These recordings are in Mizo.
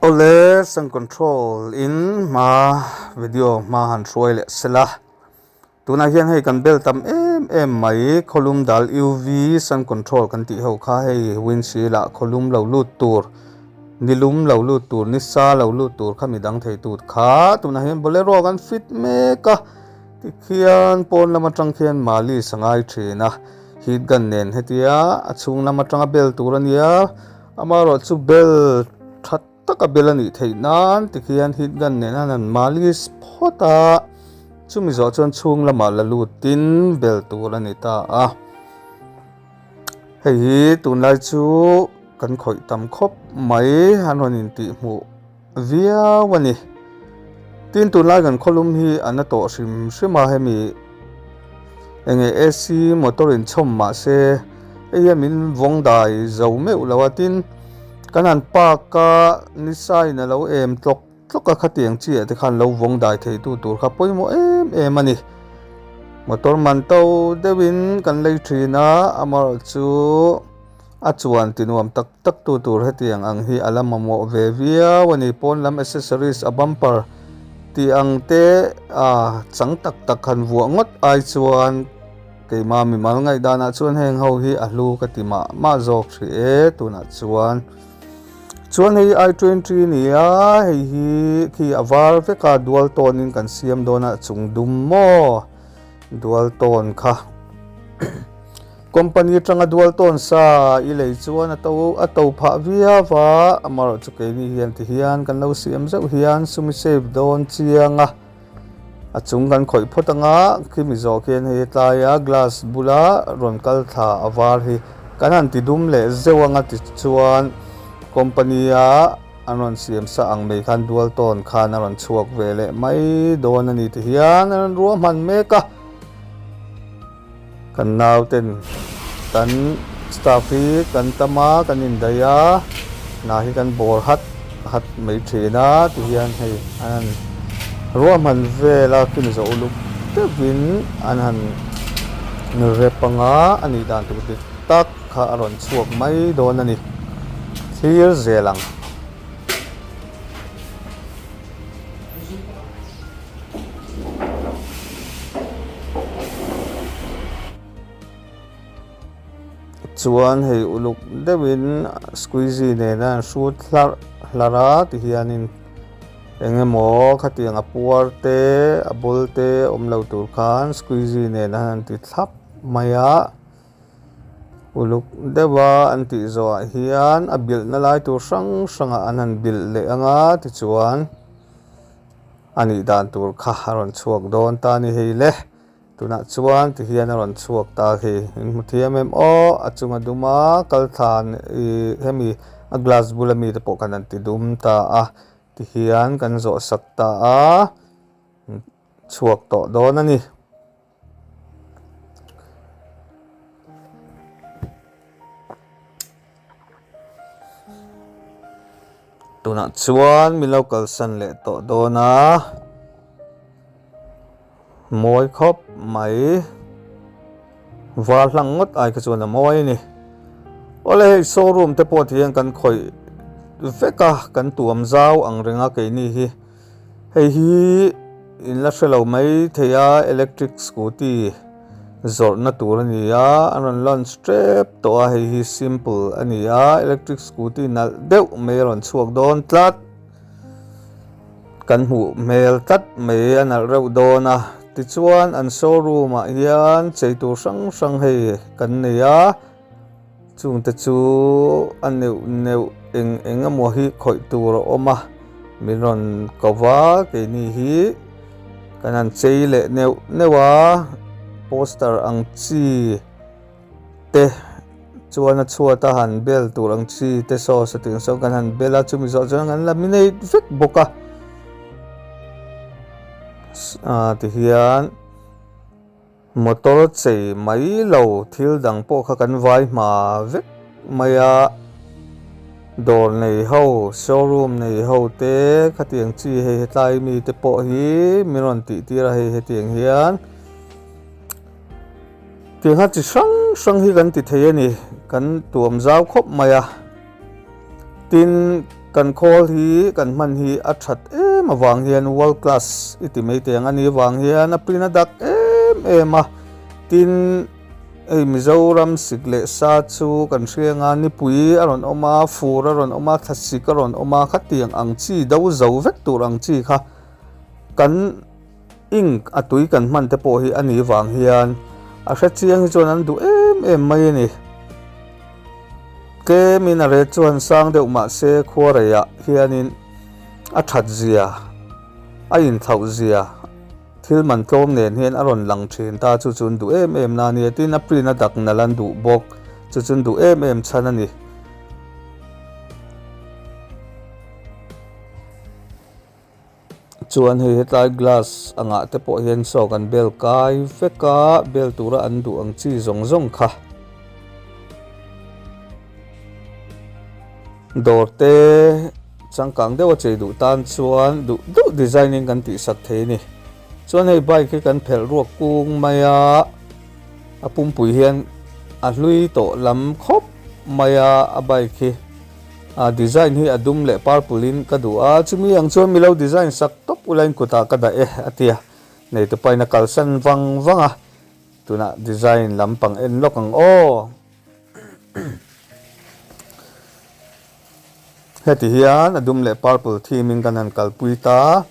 Awle sun control in hma video hma han hruai leh sela tunah hian hei kan bel tam em em mai khawlum dal UV sun control kan tih ho kha hei windshield ah khawlum lo lut tur nilum lo lut tur nisa lo lut tur kha midang thei tur kha tunah hian bolero kan fit mek a tikhian pawn lam atang khian malis a ngai thin a heat gun nen hetia a chhung lam atanga bel tur a nia. Amaherawhchu bel tha taka bel a nih theih nan tikhian heat gun nen an han malis phawt a, chumi zawh chuan chhung lamah la lutin bel tur a ni ta a. Hei hi tunlai chu kan khawih tam khawp mai an rawn intihhmuh viau a ni. Tin tunlai kan khawlum hi a na tawh hrim hrim a, hemi enge AC motor in chhawm mah se hei hian min vawng dai zo meuh lo a, tin kan han park a nisa in a lo em tlawk tlawk a khatiang chi ah te khan lo vawng dai thei tu tur kha pawimawh em em a ni. Motor man to deuh in kan lei thin a, amaherawhchu A chuan ti nuam tak tak tu tur hetiang ang hi a la mamawh ve viau a ni. Pawn lam accessories a bumper tih ang te a chang tak tak han vuah ngawt ai chuan keimah mimal ngaihdanah chuan heng ho hi a hlu ka ti mah mah zawk hrih e tunah chuan. Chuan hei i20 ni a, hei hi khi a var vek a dual tone in kan siam dawn a chung dum maw dual tone kha. Company atanga dual tawn sa i lei chuan a to a to phah viau a, amaherawh chu keini hian ti hian kan lo siam zeuh hian sumi save dawn chiang a, a chung kan khawih phawt anga khimi zawh khian hei tlai a glass bula rawn kal thla a var hi kan han ti dum leh zeuh anga tichuan company a an rawn siam sa ang mai khan dual tawn khan a rawn chhuak ve leh mai dawn a ni ti hian a rawn ruahman mek a. Kan nauten kan staff hi kan tam a, kan indaih a, hna hi kan bawr hat hat mai thin a tihian hei an han ruahman vel a kim zawh uluk deuhin an han rep anga a nih dan tur dik tak kha a rawn chhuak mai dawn a ni thlir zel ang. Chuan hei uluk deuhin squeegee nena an hrut hlarh hlarh a tihianin eng emaw khatiang a puar te a bul te awm lo tur khan squeegee nen a han ti thlap mai a. Uluk deuha an tih zawhah hian a bilhna lai tur hrang hrangah an han bilh leh ang a tichuan a nih dan tur kha a rawn chhuak dawn ta a ni hei le. Tunah chuan tihian a rawn chhuak ta khi in hmu thiam em aw a chunga dum a kal thlan ih hemi a glass bula mite pawh khan an ti dum ta a tihian kan zawh sak ta a chhuak tawh dawn a ni. Tunah chuan min lo kalsan leh tawh dawn a, mawi khawp mai, var hlang ngawt ai kha chuan a mawi a ni. Awle hei showroom te pawh ti hian kan khawih vek a, kan tuam zau ang reng a keini hi. Hei hi in la hre lo mai thei a electric scooty zawrhna tur a ni a an rawn launch tep tawh a hei hi simple a ni a electric scooty nalh deuh mai a rawn chhuak dawn tlat kan hmuh hmel tlat mai a nalh reuh dawn a tichuan an showroom ah hian chei tur hrang hrang hei kan nei a. Chungte chu a neuh neuh eng eng emaw hi khawih tur a awm a, min rawn ko va, keini hi kan han chei leh neuh neuh a, poster ang chi te chuan a chhuat a han bel tur ang chi te saw saw saw kan han bel a, chumi zawh chuan kan laminate vek bawk a, ah tihian. Motor chei mai lo thil dang pawh kha kan vai hma vek mai a, dawr nei ho, showroom nei ho te khatiang chi hei hetlai mi te pawh hi min rawn tih tir a hei hetiang hian tiang kha chi hrang hrang hi kan ti thei a ni, kan tuam zau khawp mai a, tin. Kan khawl hi kan hman hi a that em avang hian world class i ti mai teh ang a nih avang hian a print a dak em em a. Tin, hei Mizoram sik leh sa chu kan hria anga nipui a rawn awm a, fur a rawn awm a, thlasik a rawn awm a, khatiang ang chi do zo vek tur ang chi kha kan Ink a tui kan hman te pawh hi a nih vang hian a hre chiang hi chuan an duh em em mai a ni. Tlemin a ret chuan sang deuh mah se khuareiah hianin a that zia, a inthlauh zia thil man tlawm nen hian a rawn lang thin ta chu chu an duh em em na a nia. Tin, a print a dak nalh an duh bawk chu chu an duh em em chhan a ni. Chuan hei hetlai glass angah te pawh hian saw kan bel kai vek a, bel tura an duh ang chi zawng zawng kha. Dawr te changkang deuh a chei duh tan chuan duh duh design in kan tih sak thei a ni. Chuan hei bike hi kan phelh ruak kung mai a, a pumpui hian a hlui tawh lam khawp mai a, a bike hi. A design hi a dum leh purple in ka duh a, chumi ang chuan milo design sak tawp ula in kutah ka dah e a ti a, neitupa in a kalsan vang vang a, tunah design lampang en lawk ang aw. Heti hian a dum leh purple theme in kan han kalpui ta.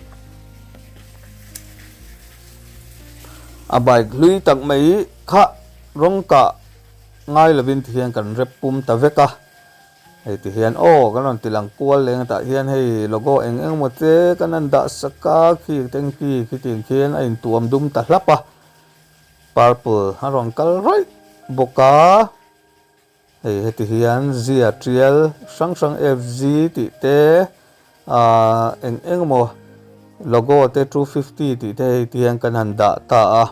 A bike hlui tak mai kha rawng kah ngai lovin tihian kan rep pum ta vek a. Hei ti hian aw kan rawn ti lang kual leng tah hian hei logo eng eng emaw te kan han dah sak a khi tanky khi tih ang khian a intuam dum ta hlap a purple a rawn kal raih bawk a hei heti hian zia tial hrang hrang fg tih te ahh eng eng emaw logo te 250 tih te hei ti hian kan han dah ta a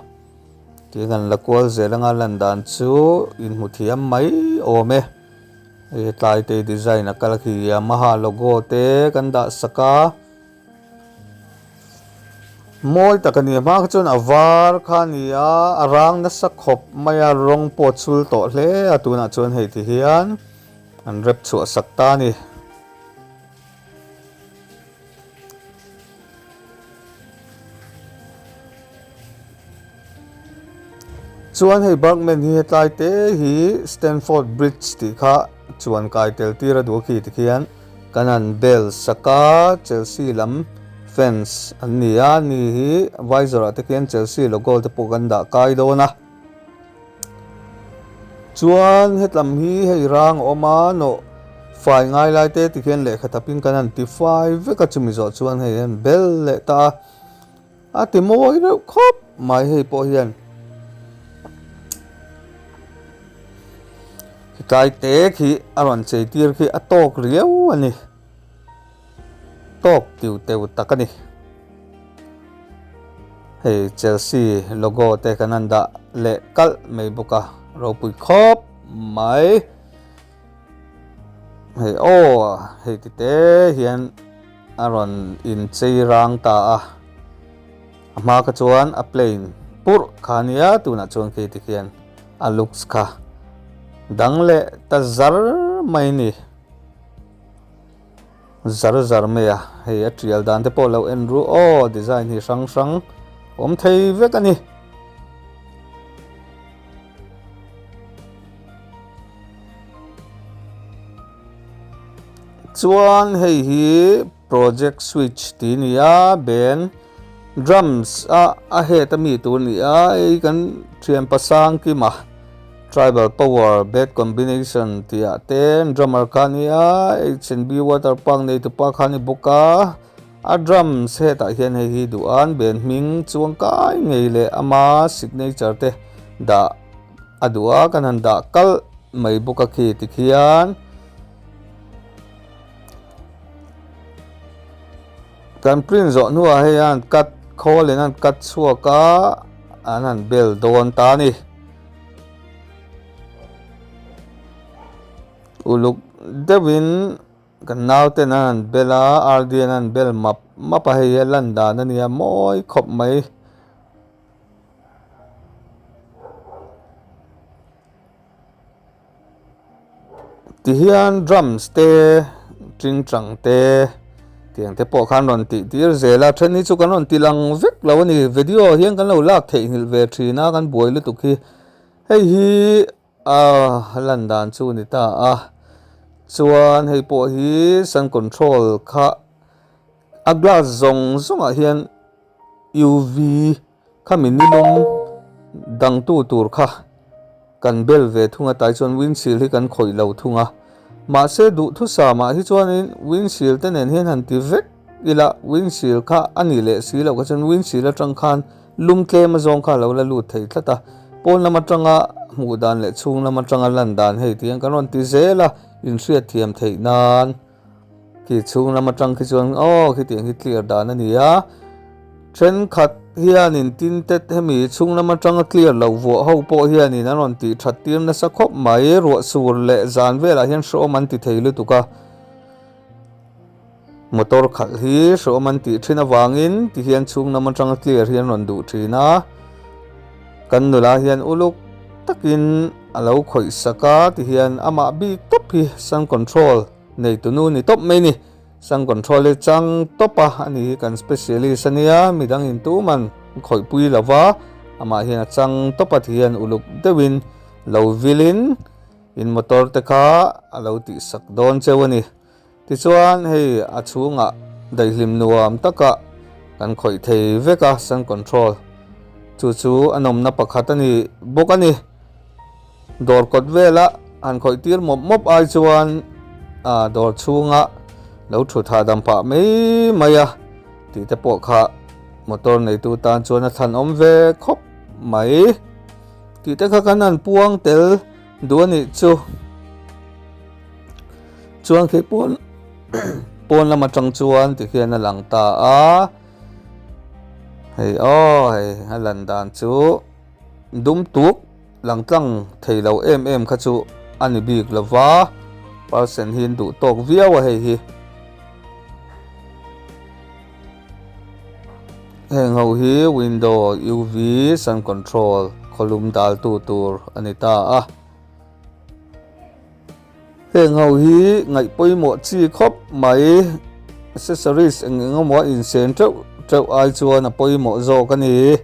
tih kan la kual zel anga lan dan chu inhmu thiam mai awm e. Hei tlai te design a kal khi Yamaha logo te kan dah sak a mawi tak a ni a hma kha chuan a var kha a ni a a rang nasa khawp mai a rawng pawh a chul tawh hle a tunah chuan hei ti hian an rep chhuah sak ta a ni. Chuan hei Bergman hi hetlai te hi Stamford Bridge tih kha chuan kai tel tir a duh a khi tikhian kan han bel sak a, Chelsea lam fans an ni a, ni hi visor ah te khian Chelsea logo te pawh kan dah kai dawn a. Chuan hetlam hi hei rang a awm a, nawh fai ngai lai te tikhian lehkha thapin kan han ti fai vek a, chumi zawh chuan hei an bel leh ta a. A ti mawi reuh khawp mai hei pawh hian tlai te khi a rawn chei tir khi a tawk riau a ni tawk tiu teu tak a ni hei Chelsea logo te kan han dah leh kalh mai bawk a ropui khawp mai hei aw hei ti te hian. A rawn inchei rang ta a, a hma kha chuan a plain purh kha a nia, tunah chuan khi tikhian a looks kha dang leh ta zar mai a ni, zar zar mai a, hei a tial dan te pawh lo en ru aw, design hi hrang hrang awm thei vek a ni. Chuan hei hi project switch tih a ni a, band drums a a head a mi tur a ni a, hei kan thian pasang kima tribal power bad combination tih ah te drummer kha a ni a, H&B water park nei tupa kha a ni bawk a, a drums hetah hian hei hi duh an band hming chuang kai ngei leh ama signature te dah a duh a kan han dah kalh mai bawk a khi tikhian. Kan print zawh hnuah hei an cut khawl in an cut chhuak a an han bel dawn ta a ni. Uluk deuhin kan nauten an han bel a RD an han bel map map a hei hi a lan dan a nia mawi khawp mai. Tihian drums te Tingtang te tiang te pawh khan rawn tih tir zel a, then hi chu kan rawn ti lang vek lo a ni. Video hian kan lo lak theihnghilh ve thin a, kan buai lutuk hi. Hei hi a lan dan chu a ni ta a, chuan hei pawh hi sun control kha a glass zawng zawngah hian UV Khami nilum dangtu tur kha kan bel ve thung a, tai chuan windshield hi kan khawih lo thung a. Mahse duhthusam ah hi chuanin windshield te nen hian han ti vek ila, windshield kha a ni leh si loh kha chuan windshield atang khan lum tlem azawng kha a lo la lut thei tlat a. Pawn lam atanga hmuh dan leh chhung lam atanga lan dan hei tiang kan rawn ti zel a, inhriatthiam theih nan. Khi chhung lam atang khi chuan aw khitiang hi clear dan a ni a, thenkhat hianin tinted hemi chhung lam atanga clear loh vuah ho pawh hianin an rawn tih that tir nasa khawp mai, ruah sur leh zan velah hian hrehawm an ti thei lutuk a, motor khalh hi hrehawm an tih thin avangin tihian chhung lam atanga clear hi an rawn duh thin a, kan nula hian uluk takin a lo khawih sak a tihian amah bik tawp hi sun control. Neitu nu ni tawp mai ni. Sang control hi chang tawp a, ani hi kan specialist a nia, midang in tuman khawih pui lo va, amah hian a chang tawp a ti hian uluk deuhin lo vilin in motor te kha a lo tihsak dawn cheu a ni. Tichuan hei a chhungah daihlim nuam taka kan khawih thei vek a, sun control chu chu a nawmna pakhat a ni bawk a ni. Dawr kawt vela han khawih tir mawp mawp ai chuan ah dawr chhunga lo thut hahdam phah mai mai a tih te pawh kha motor neitu tan chuan a thlan awm ve khawp mai tih te kha kan han puang tel duh a nih chu. Chuan khi pawn pawn lam atang chuan tikhian a lang ta a hei aw hei a lan dan chu dum tuk. Langtlang thei lo em em kha chu a ni bik lo va, parsen hi an duh tawk viau a hei hi. Heng ho hi window UV sun control khawlum dal tu tur a ni ta a. Heng ho hi ngaih pawimawh chi khawp mai, accessories eng eng emaw a insen teuh teuh ai chuan a pawimawh zawk a ni.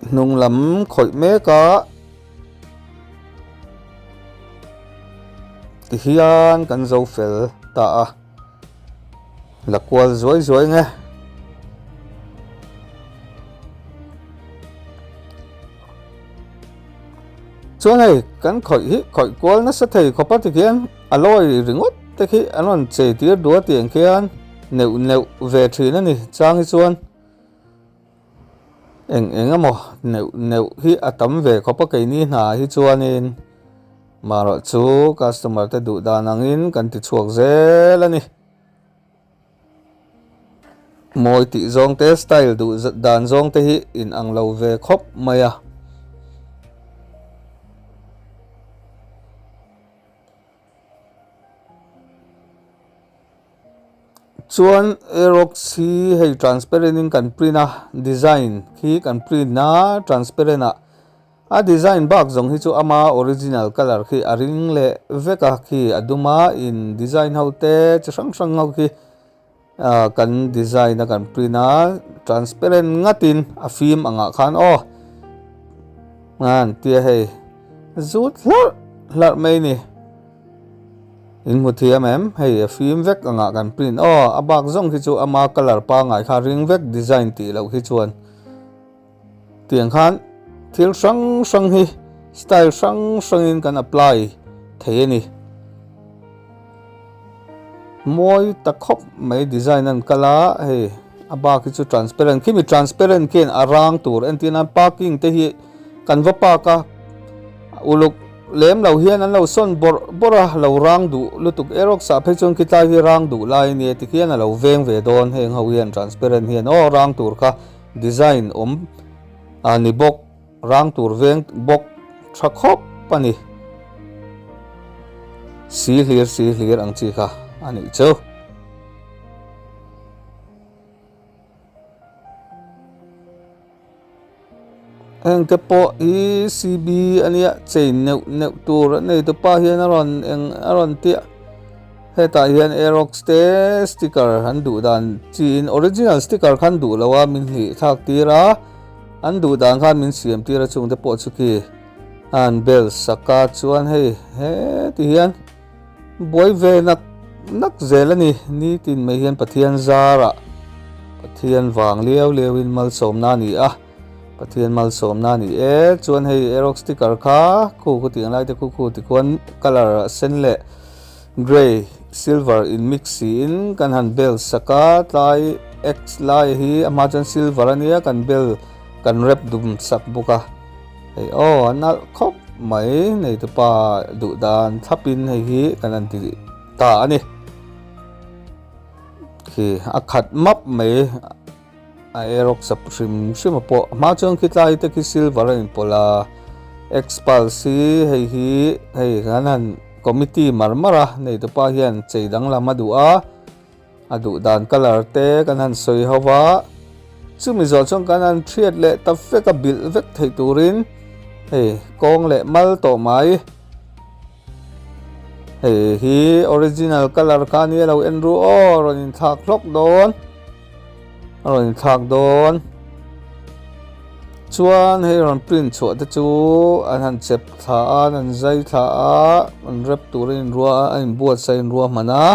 Hnung lam khawih mek a tihian kan zo fel ta a la kual zuai zuai nge. Chuan hei kan khawih hi khawih kual nasa thei khawp a tikhian a lawi ringawt te khi an rawn chei tir duh a tiang khian. Neuh neuh ve thin a ni chang hi chuan eng eng emaw neuh neuh hi a tam ve khawp a keini hna hi chuanin marawh chu customer te duh dan angin kan ti chhuak zel a ni. Mawi tih zawng te style duh dan zawng te hi in ang lo ve khawp mai a. Chuan Aerox hi hei transparent in kan print a, design khi kan print a transparent ah a design bak zawng hi chu ama original colour khi a ring leh vek a khi a dum a in design ho te chi hrang hrang ho khi ah kan design a kan print a transparent ngatin a fim angah khan aw an tia hei zut hlarh hlarh mai a ni. In hmu thiam em? Hei a fim vek angah kan print aw, a bak zawng khi chu ama colour pangngai kha ring vek design tih loh khi chuan tiang khan thil hrang hrang hi style hrang hrangin kan apply thei a ni. Mawi ta khawp mai design an kal a, hei a bak hi chu transparent khimi transparent khian a rang tur entir nan parking te hi kan va park a uluk lem lo hian an lo sawn bawrh bawrh a lo rang duh lutuk Aerox ah phei chuan khitlai hi rang duh lai a nia tikhian a lo veng ve dawn heng ho hian transparent hian aw rang tur kha design awm a ni bawk. Rang tur veng bawk tha khawp a ni. Si hlir si hlir ang chi kha a nih chu. Heng te pawh hi CB a nia chain neuh neuh tur a nei tupa hian a rawn eng a rawn tia hetah hian aerox te sticker an duh dan chiin original sticker khan duh lo a min hlih thlak tir a an duh dan khan min siam tir a chung te pawh chu khi a han bel sak a chuan hei heti hian Buai ve nak nak zel a ni. Nitin mai hian Pathian zarah Pathian vang liau liauin malsawmna a ni a, Pathian malsawmna a ni e. Chuan hei Aerox sticker kha khu khu tih ang lai te khu khu tikhuan colour a sen leh grey, silver in mix siin kan han bel sak a, tlai X lai hi a hma chuan silver a nia kan bel kan rep dum sak bawk a. Hei aw a nalh khawp mai neitupa duh dan thlapin hei hi kan han ti ta a ni. Khi a khat map mai a erawk sap hrim hrim a pawh a hma chuan khi tlai te khi silver a inpawlh a Xpulse hi hei hi hei kan han committee mar mar a neitupa hian chei danglam a duh a. A duh dan colour te kan han sawi ho va, chumi zawh chuan kan han thiat leh ta vek a, bilh vek theih turin hei kawng leh mal tawh mai. Hei hi original colour kha nia lo en ru aw, rawn inthlak hlawk dawn, a rawn inthlak dawn. Chuan hei rawn print chhuah te chu an han chep thla a, an han zai thla a, an rep turin inrua a inbuatsaih inruahman a.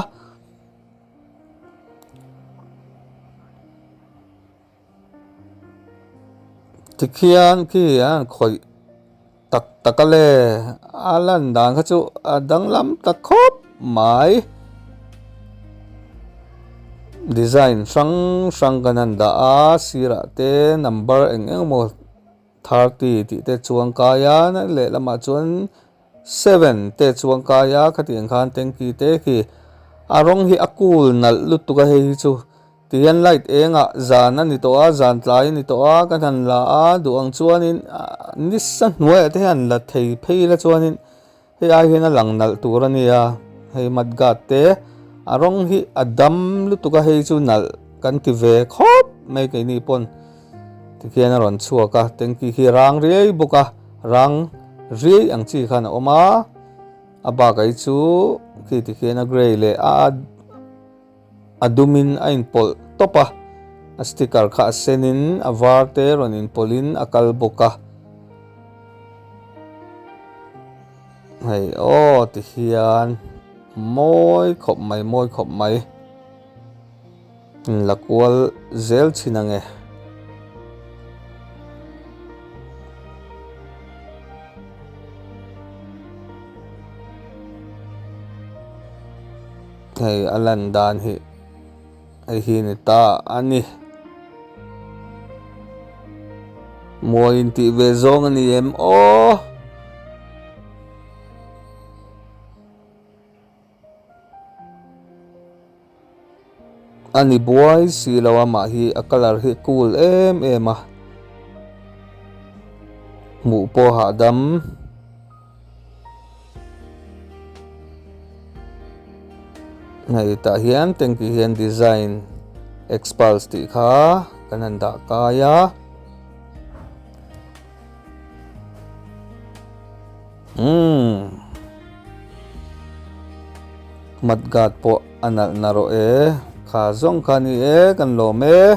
Tikhian khi an khawih tak tak a le, a lan dan kha chu a danglam ta khawp mai. Design hrang hrang kan han dah a, sirah te number eng eng emaw 30 tih te chuang kai a, lehlamah chuan 7 te chuang kai a, khatiang khan tanky te khi a rawng hi a cool nalh lutuk a hei hi chu tihian light engah zan a ni tawh a zan tlai a ni tawh a ka han la a duh ang chuanin nisa hnuaiah te hian la thei phei la chuanin Hei ai hian a lang nalh tur a nia, hei mudguard te a rawng hi a dam lutuk a, hei chu nalh kan ti ve khawp mai keini pawn tikhian a rawn chhuak a, tanky khi rang riai bawk a, rang riai ang chi khan a awm a, a bakah hi chu khi tikhian a grey leh a A dumin a inpawlh tawp a, a sticker kha a senin a var te rawn inpawlhin a kal bawk a. Hei aw ti hian mawi khawp mai mawi khawp mai in la kual zel thin ange. Hei a lan dan hi hei hi ni ta a ni. Mawi in tih ve zawng a ni em aw. A ni buai si lo a mah hi a colour hi cool em em a hmuh pawh hahdam. Hei tah hian tanky hian design xpulse tih kha kan han dah kai a. Umm mudguard pawh a nalh na rawh e kha zawng kha ni e kan lawm e.